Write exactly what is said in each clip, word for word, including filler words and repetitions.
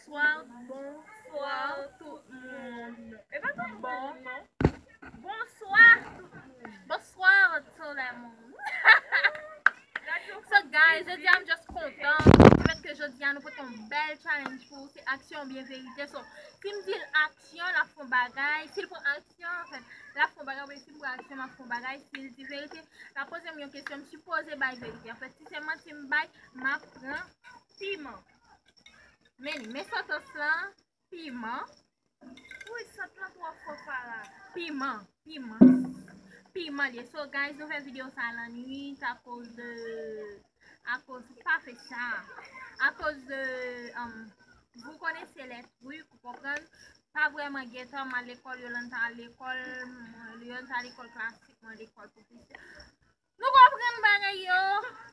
Bonswa, bonswa tout moun. E pa tout moun, non. Bonswa tout moun. Bonswa tout le moun. So guys, jodi a m just kontan. Pètèt ke jodi a nou pote yon bèl challenge pou ou, se aksyon oubyen verite. So, si m di l aksyon, l ap fè yon bagay. Si l pran aksyon, anfèt, l ap fè yon bagay. Oubyen si m pran aksyon, l ap fè yon bagay. Si l di verite, l ap poze m yon kesyon, m sipoze bay verite. Anfèt, si se manti m bay, m ap pran piman. Men li, men santans lan, piman. Wi, sant lan twò fò, Farah. Piman, piman. Piman li ye. So, guys, nou fè videyo sa lannwit akoz de, akoz, pa fè sa. Akoz de, um, vous connaissez les trucs, ou konprann? Pa vrèman gen tan, m al lekòl, Yolanda al lekòl, mwen, Yolanda al lekòl klasik, mwen lekòl pwofesyonèl. Nou konprann bagay yo.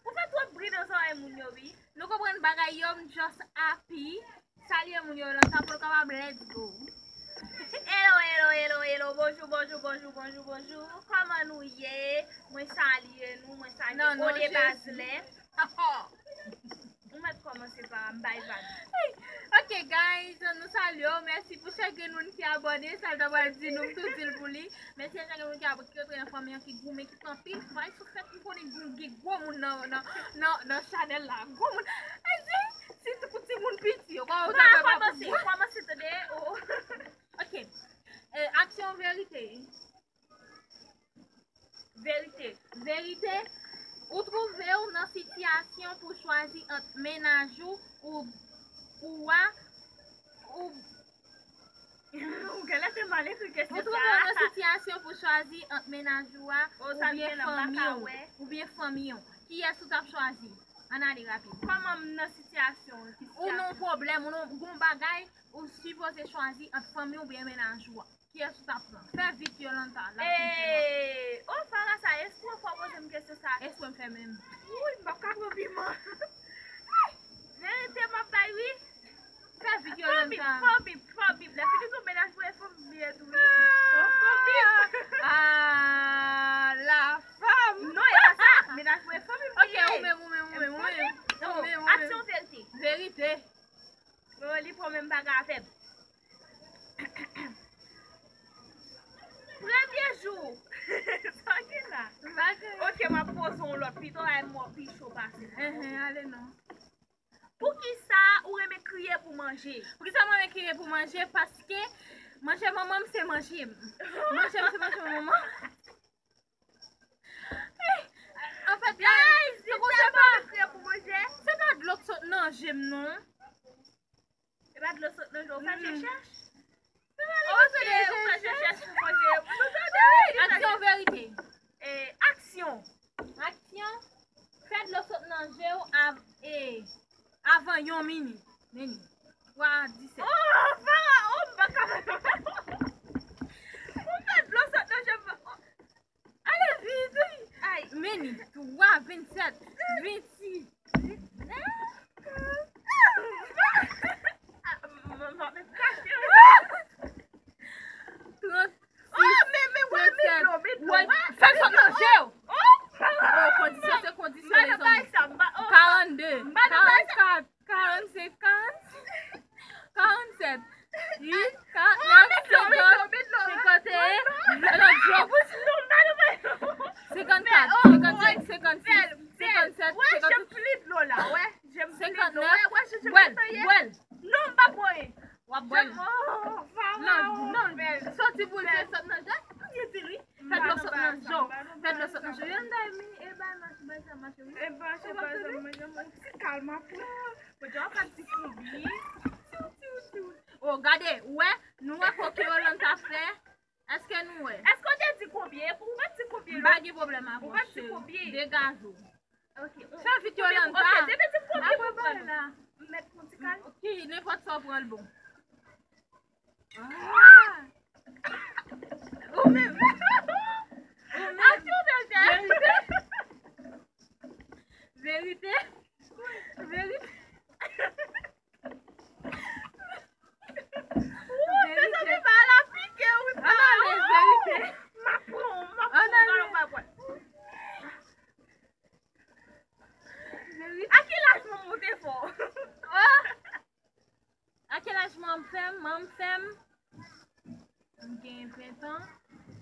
Ou fè twòp bri nan zòrèy moun yo, wi. Nou konprann bagay yo, m just happy. Salye moun yo nan sa pou l kapab let's go. Hello, hello, hello, hello. Bonjou, bonjou, bonjou, bonjou, bonjou. Kòman nou ye? Mwen salye nou, mwen salye Ode Bazlè. Ou mèt kòmanse pa m bay vag. Ok, guys, nou salye w. Mèsi pou chak grenn moun ki abòne. Sa l ta pral di nou, m tou di l pou li. Mèsi a chak grenn moun ki abòne, ki rantre nan fanmi an, ki goumen, ki pran pil vag sou fèt. M konnen gen, gen gwo moun nan, nan, nan, nan chanèl la. Gwo moun. Ay, di, sitou pou timoun piti yo. Kòman ou ta fè pa kòmanse, kòmanse, tande. Ok. Eh, aksyon verite. Verite. Verite. Ou twouve w nan sitiyasyon pou chwazi ant mennaj ou, ou, ou a, ou Ou genlè te mal ekri kesyon sa. Ou twouve w nan sitiyasyon pou chwazi ant mennaj ou a oubyen fanmi w, oubyen fanmi w. Kiyès ou t ap chwazi? Ann ale rapid. Kòman m nan sitiyasyon? Ou nan yon pwoblèm, ou nan yon bagay, ou sipoze chwazi ant fanmi w oubyen mennaj ou a. Kiyès ou t ap pran? Fè vit, Yolanda, l ap fin fè mal. Ee, o, Farah, sa espre w fè w poze m kesyon sa. Espre m fè menm. Wouy, m p ap ka pran piman. Verite m ap bay, wi. Fè vit, Yolanda. Fò bip, fò bip, fò bip. Lè fini tou, mennaj mwen fò bip tou, wi. Fò bip. Ah, la femme. Non, e pa sa. Mennaj mwen fò bip. Ok, ou menm, ou menm, ou menm, ou menm. Ou menm, ou menm. Aksyon, verite. Verite. Bon, li pran menm bagay avè m. Premye jou. Sa gen la? Ok, m ap poze yon lòt. Pito ay mò pi cho pase. Enhen, ale non. Poukisa ou renmen kriye pou manje? Poukisa mwen renmen kriye pou manje? Paske manje manman m se manje m. Manje m se manje manman m. Anfèt, guys, se pa, se pa dlo k sot nan je m, non. E pa dlo sot nan je w, ou fè je chèch? Ok, ou fè je chèch pou manje. Aksyon, verite. Eh, aksyon. Aksyon. Fè dlo sot nan je w av-, eh, avan yon minit. Meni. Twa disèt. Oh, Farah, oh, m pa ka. Ou fè dlo sot nan je m. Ale vit, wi. Ay. Meni, twa, vennsèt, vennsis. Trant. Oh, men, men, wè, men dlo, men dlo, wè. Fè sot nan je w. Oh, kondisyon, se kondisyon, mezanmi. Karannde, karannkat. Karannsenk, karannsis, karannsèt, uit, karannèf, senkant, senkanteyen, senkannèf, senkannsenk, senkannsenk, senkannsèt, senkannwit, senkannèf. Bwèl, bwèl. Non, m pa bwè. W ap bwè l. Non, non, soti pou l fè sot nan je. Fè dlo sot nan je w. Fè dlo sot nan je w. Yolanda, e ba mache, bay sa mache, wi. E ba, se ba sa mache, mwen ti kalm ap pran. Bon, Jewova di konbyen. Tiu, tiu, tiu. Oh, gade, ou wè, nou wè koke Yolanda fè. Èske nou wè? Èske w te di konbyen? Epi ou pa t di konbyen, non. M pa gen pwoblèm avè w, cheri. Degaje w. Ok. Fè vit, Yolanda. Ok, depi di konbyen pou pran la. M mèt pran ti kal. Ki nenpòt sa w pran l bon. Ah! Ou menm. Ou menm. Aksyon, verite. Verite. Verite. Verite. Mezanmi, pa la pike, wi. Ann ale, verite. M ap pran, m ap pran, m ap pran. Verite. A ki laj manman w te fè w? Ah! A ki Manman m fè m, manman m fè m. M gen ven an,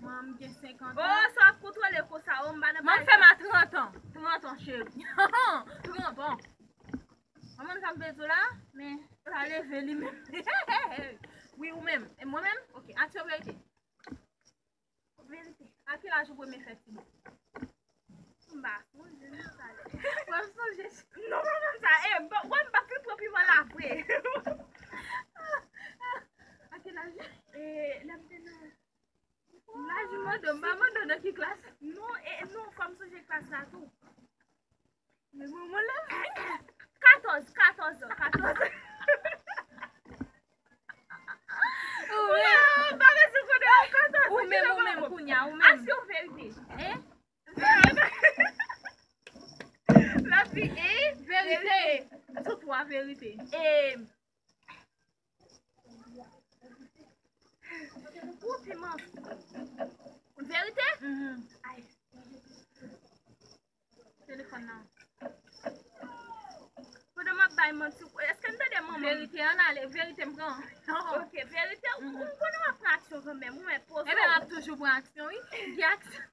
manman m gen senkant an. Oh, sa w ap kontwole konsa, oh, m pa nan bagay sa. Manman m fè m a trant an. Trant an, cheri. Trant an. Manman m sa m bezwen la, men sa leve li menm. Wi, ou menm. E mwen menm? Ok, aksyon verite. Verite. A ki laj ou premye fè timoun? M pa sonje, m sa. Wè m sonje. Non, non, non, sa. E, bon, wè m pa fin pran piman la vre. A ki laj? E, lè m te nan. Laj ou mande, m pa mande w nan ki klas. Non, e, non, fò m sonje klas la tou. Men mwen, mwen la. Katòz, katòz an, katòz. Ou menm, ou menm, kounye a, ou menm. Aksyon verite. Hein? Lavi e verite. Sou twa verite. E Ou piman. Verite? Mhm. Ay. Telefòn nan. Pandan m ap bay manti, èske n tande manman m? Verite, ann ale, verite m pran. Ok, verite, ou, mhm, ou konnen w ap pran aksyon kanmenm, ou mèt poze w. Ebyen, m ap toujou pran aksyon, wi. Gen aksyon.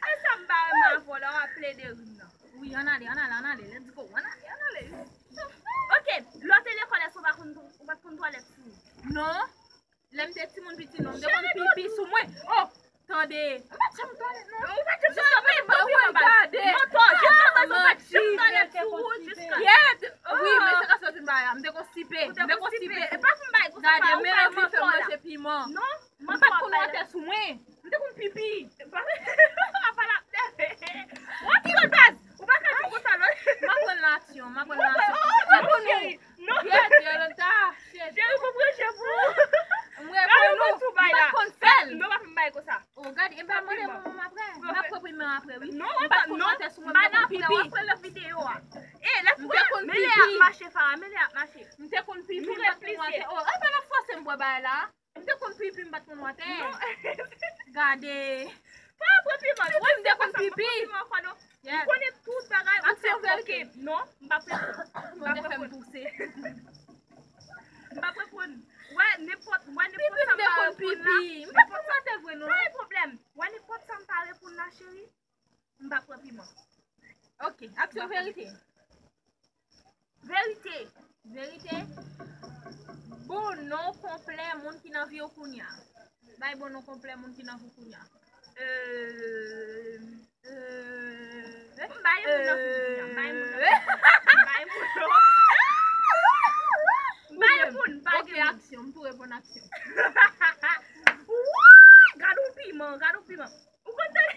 E sa m pa renmen avè w la, w ap plede ri m nan. Wi, ann ale, ann ale, ann ale, let's go, ann ale, ann ale. Ok, lè w te lekòl, èske w pa konn, ou pa t konn twalèt sou ou? Non. Lè m te timoun piti, non, m te konn pipi sou mwen. Oh, tande. M pa t janm twalèt, non. Ou pa t janm twalèt, men mwen, mwen, gade. Mantò, jiskaprezan ou pa t janm twalèt sou ou, jiska. Wi, men se ka soti m pa la, m te konn sipe. M te konn sipe. E pa fin bay konsa, gade, men anvi fè m manje piman. Non, m pa t konn wotè sou mwen. M te konn pipi. Apa la. Ou ap rive baz. Ou pa ka di konsa non. M ap pran laksyon, m ap pran laksyon. M ap pran nou. Non. Yè, yè, lanta. Cheri, pou pran je pou. M reponn ou. M pa t konn fè l. Non, pa fè m bay konsa. Oh, gade, e pa mande manman m apre. M ap pran piman apre, wi. Non, m pa t konn wotè sou mwen, m te konn pipi. W ap pran lòt videyo a. E, lè m te konn pipi. Men lè ap mache, Farah, men lè ap mache. M te konn pipi, m pa t konn wotè. Oh, e pa nan fòse m bwè bagay la. M te konn pipi, m pa t konn wotè. Gade. Pa pran piman. Pipi, m te konn pipi. M konnen tout bagay ou fè koke. Non, m pa pran. Kote fè m pouse. M pa pran. Wè, nenpòt, wè, nenpòt sa m pa reponn la. M pa t konn wotè vre, non. Pa gen pwoblèm. Wè, nenpòt sa m pa reponn la, cheri. M pa pran piman. Ok, aksyon verite. Verite. Verite. Bon non konplè moun ki nan vi w kounye a. Bay bon non konplè moun ki nan vi w kounye a. Euh, euh, bay moun nan vi w kounye a. Bay moun nan vi w kounye a. Bay moun nan. Bay moun, bay moun. Ok, aksyon. M tou reponn aksyon. Wouy! Gad yon piman, gad yon piman. Ou konn tande,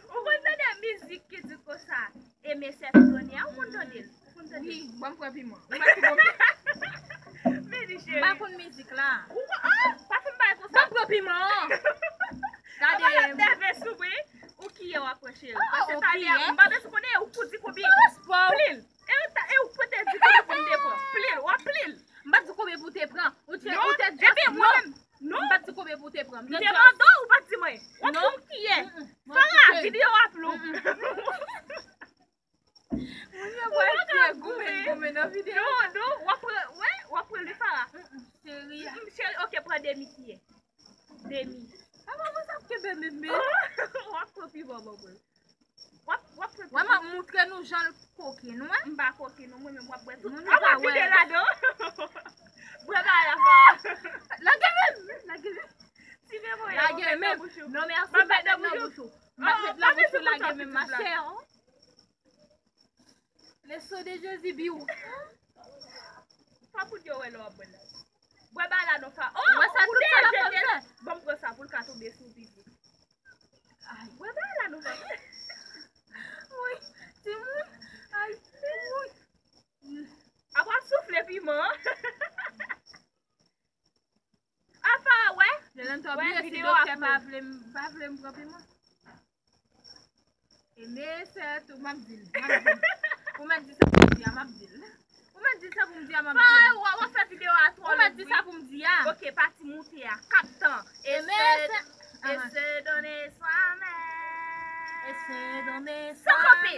ou konn tande mizik ki di konsa, Aimé Sèt Done a, ou konn tande l? Ou konn tande l? Wi, ban m pran piman. Ou mèt tou ban m. Vini, cheri. M pa konn mizik la. Ou konn, oh, pa fè m bay konsa. Ban m pran piman. Gade. Ou pa la dève sou mwen. Ou kiye w ap pran, cheri. Paske talè a, m pa bezwen konnen, ou pou di konbyen. Plil. E ou ta, e ou pote di konbyen pou m te pran. Plil, w ap plil. M pa di konbyen pou te pran. Ou te, ou te just non. Non. M pa t di konbyen pou w te pran. M te mande w, ou pa t di mwen. W ap fè m kiye. Fara, videyo ap long. Moun yo pral fè goumen, goumen nan videyo. Non, non, w ap pran, wè, w ap pran li, Fara. Cheri. Cheri, ok, pran demi kiye. Demi. Apa mwen sa ap kenbe menm, men? W ap pran pi bon, bon, bon. W ap, w ap fè. Wè, m ap moutre nou jan l koke, nou wè? M pa koke, non, mwen menm, w ap bwè tout. Moun yo pa wè. Vide ladan. Bwè bagay la, pa. Lage menm, lage menm. Ti men mwen, lage menm. Non, mèsi, m pa t met nan bouch ou. M pa t met nan bouch ou, lage menm, ma chère. Le sang de Jésus, biw. Sa pou di yo wè lè w ap bwè la. Bwè bagay la non, Fara. Oh, ou deje. Ban m pran sa pou l ka tonbe sou pitit. Ay, bwè bagay la non, Fara. Wi, timoun. Ay, timoun. Apa w ap soufle piman? Apa, wè? Jelen to bliye si doktè pa vle m, pa vle m pran piman. Aimé Sèt, m ap di l, m ap di l. Ou mèt di sa pou m di a, m ap di l. Ou mèt di sa pou m di a, m ap di l. Ou mèt di sa pou m di a. Ok, pati moute a, kat tan. Aimé Sèt. Aimé Sèt, donne sa men. Aimé Sèt, donne sa men. San kanpe.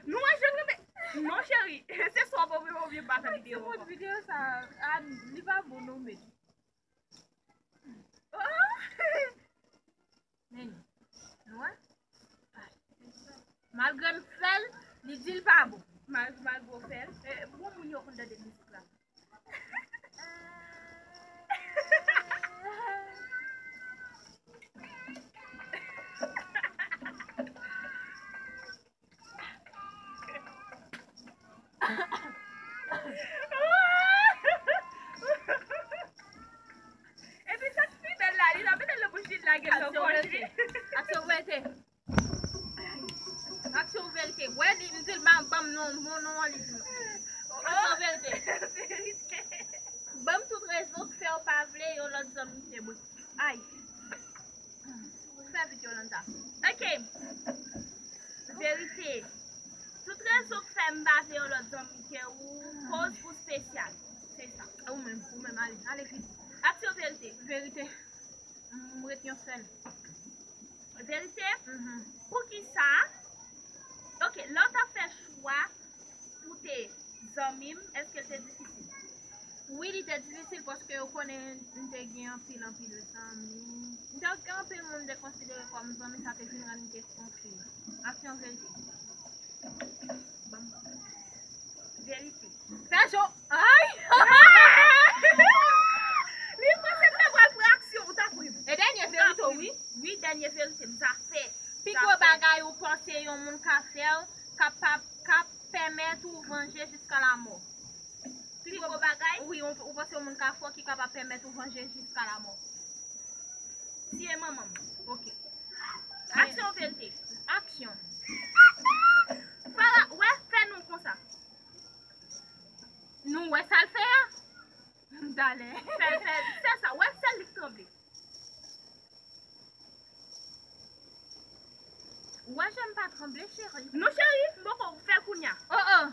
Nou wè jan l renmen. Non, cheri. Se sa w pa vle, w pa fè videyo ankò. Videyo sa, a, li pa bon non, men. Oh! Men, nou wè? Malgre m fè l, li di l pa bon. Mal-, malgre w fè l. Eh, bon moun yo konn tande mizik la. Epi sa k pi bèl la, li nan mete l nan bouch li, l lage l nan gòj li. Aksyon verite. Aksyon verite. Wè, li, m di l ban, ban m non, non, non, li di non. Aksyon verite. Verite. Ban m tout rezon k fè w pa vle yon lòt zanmi ke mwen. Ay. Fè vit, Yolanda. Ok. Verite. Tout rezon k fè m pa vle yon lòt zanmi ke ou, koz ou espesyal. Se sa. Ou menm, ou menm, ale, ale vit. Aksyon verite. Verite. M ret yon sèl. Verite? Mhm. Poukisa? Ok, lè w t ap fè chwa pou te zanmi m, èske l te difisil? Wi, li te difisil paske ou konnen m te gen anpil, anpil zanmi. M te gen anpil moun m te konsidere kòm zanmi, sa te vin rann m te konfye. Aksyon verite. Ban m verite. Fè jo. Ay! Li panse m ta pral pran aksyon, ou ta pran. E dènye verite, wi. Wi, dènye verite, m sa fè. Pi gwo bagay ou panse yon moun ka fè w, ka pa, ka pèmèt ou vanje jiska lamò. Pi gwo bagay? Wi, ou, ou panse yon moun ka fè w ki kapab pèmèt ou vanje jiska lamò. Tiye manman m. Ok. Aksyon ou verite? Aksyon. Fara, wè, fè nou konsa. Nou wè sa l fè a? Talè. Fè, fè, fè sa. Wè, sèl li k tranble. Ou wè jan m pa tranble, cheri? Non, cheri, m poko fè l kounya. Oh, oh.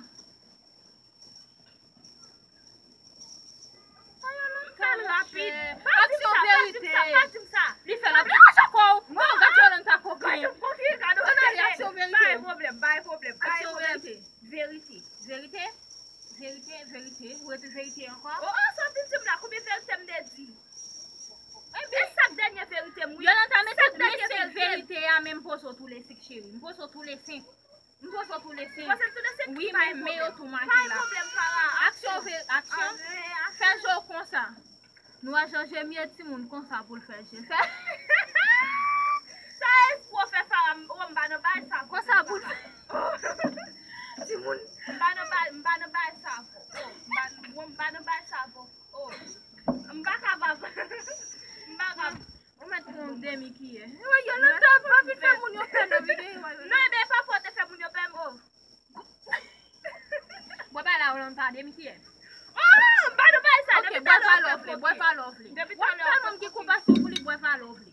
Fè l rapid. Pa di m sa, pa di m sa, pa di m sa. Li fè l rapid. Aksyon verite. Bon, gad Yolanda kokenn. Gad Yolanda kokenn, gad Yolanda. Ann ale, aksyon verite. Pa gen pwoblèm, pa gen pwoblèm, pa gen pwoblèm. Aksyon verite. Verite. Verite, verite, verite. Ou rete verite ankò? Oh, oh, sa w vin di m la, konbyen verite m te di? E sa k dènye verite m, wi. Yolanda, mete, mete verite a, men m poze w tou le senk, cheri. M poze w tou le senk. M poze w tou le senk. Wi, men, men yo tou make la. Pa gen pwoblèm, Fara. Aksyon, ve-, aksyon. Fè je w konsa. Nou a chanje mye timoun konsa pou l fè je. Fè. Sa espwa w fè, Fara, m, oh, m pa nan bagay sa. Konsa pou l fè. Timoun. M pa nan bagay, m pa nan bagay sa. Oh, m pa, m pa nan bagay sa. Oh. M pa kapab. M pa kapab. Ou mèt pran yon demi kiyè. Wi, yo nan tab, pa vin fè moun yo pè nan videyo a. Non, ebyen, pa fò te fè moun yo pè m, oh. Bwè pa la, Yolanda, demi kiyè. Oh, m pa nan bagay sa, depi talè w fè koke. Bwè pa lè w vle, bwè pa lè w vle. Depi talè w fè koke. Ou tèlman gen konpasyon pou li, bwè pa lè w vle.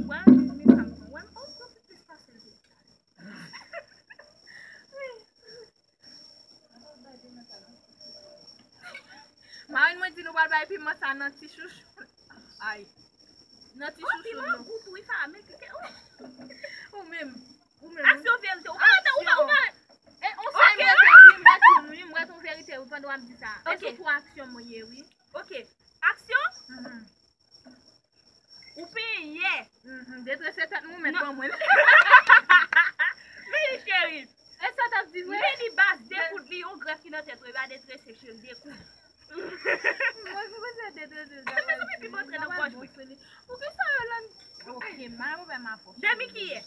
Bwè, men sa m pran. Wè, m, oh, pran plis pase l. Marenn mwen di nou pral bay piman sa nan ti chouchou. Ay. Nan ti chouchou nou. Piman gout wi, Fara, men ke, oh. Ou menm. Ou menm. Aksyon verite. Ou pa, ou pa, ou pa. E, on sa, m rete, wi, m rete, wi, m rete, on verite, wi, pandan w ap di sa. E sou tou aksyon mwen ye, wi. Ok. Aksyon? Mhm. Ou penyen. Mhm, detrese tèt mwen, mèt ban mwen. Vini, cheri. E sa t ap di vre? Vini, baz, dekoud li, yon grèf ki nan tèt ou, e pa detrese, cheri, dekoud. Mwen, mwen se detrese, sa. Mwen se pipi montre nan gòj mwen. Poukisa yo lan? Ok, m pa gen pwoblèm avè w. Demi kiyè.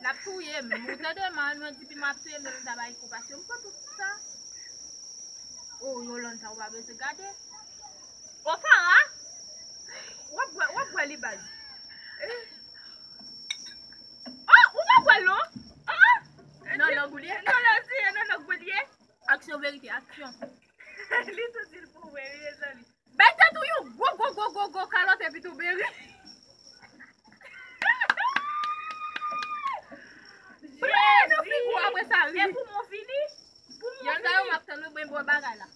L ap touye m. Ou tande, m al mwen di pi m ap touye m, m ta bay kou, paske m pran tout sa. Oh, Yolanda, ou pa bezwen gade. Oh, Fara, w ap bwè, w ap bwè li baz. Oh, ou pa bwè l non. Oh, oh. Nan lang ou l ye? Nan lang ou l ye, nan lang ou l ye. Aksyon, verite, aksyon. Li tou di l pou mwen, wi, mezanmi. Bay tèt ou yon gwo, gwo, gwo, gwo, gwo kalòt epi tou beri. Jezi! Nan figi w apre sa, ri. E pou mwen fini? Pou mwen fini? Yolanda, yo m ap tann ou, men bwè bagay la.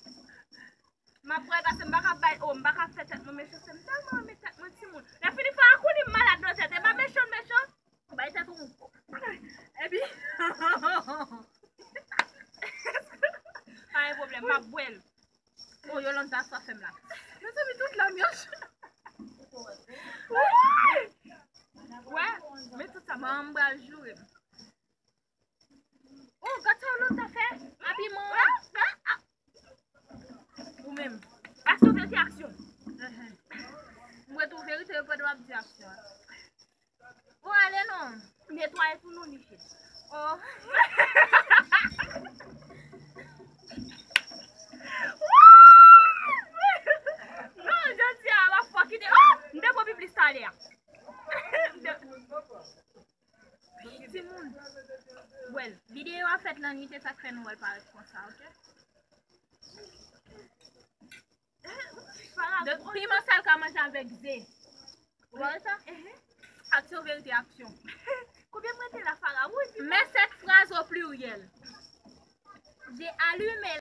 M ap pral pase, m pa ka bay, oh, m pa ka fè tèt mwen mechan, se m tèlman renmen tèt mwen, timoun. Lè fini fè akouni, m malad nan tèt, e pa mechan, mechan. Bay tèt ou yon gwo. Mezanmi, tout lame yo. Wè, men tout sa, manman m pral joure m. Oh, gad sa yon lòt afè. Abiman. Ou menm. Aksyon, verite, aksyon. M wè tou verite yo pandan w ap di aksyon an. Bon, ale non. Netwaye pou nou, Nichelle. Oh. Non, jodi a, w ap fò kite. Oh! M te pran piplis talè a. Timoun. Well, videyo a fèt lannwit, e sa k fè nou wè l parèt konsa, oke? Donk, piman sa l ka manje avèk ze. Ou pa wè sa? Aksyon, verite, aksyon. Konbyen m rete la, Farah? Wi, piman. Mets cette phrase au pluriel. J'ai allumé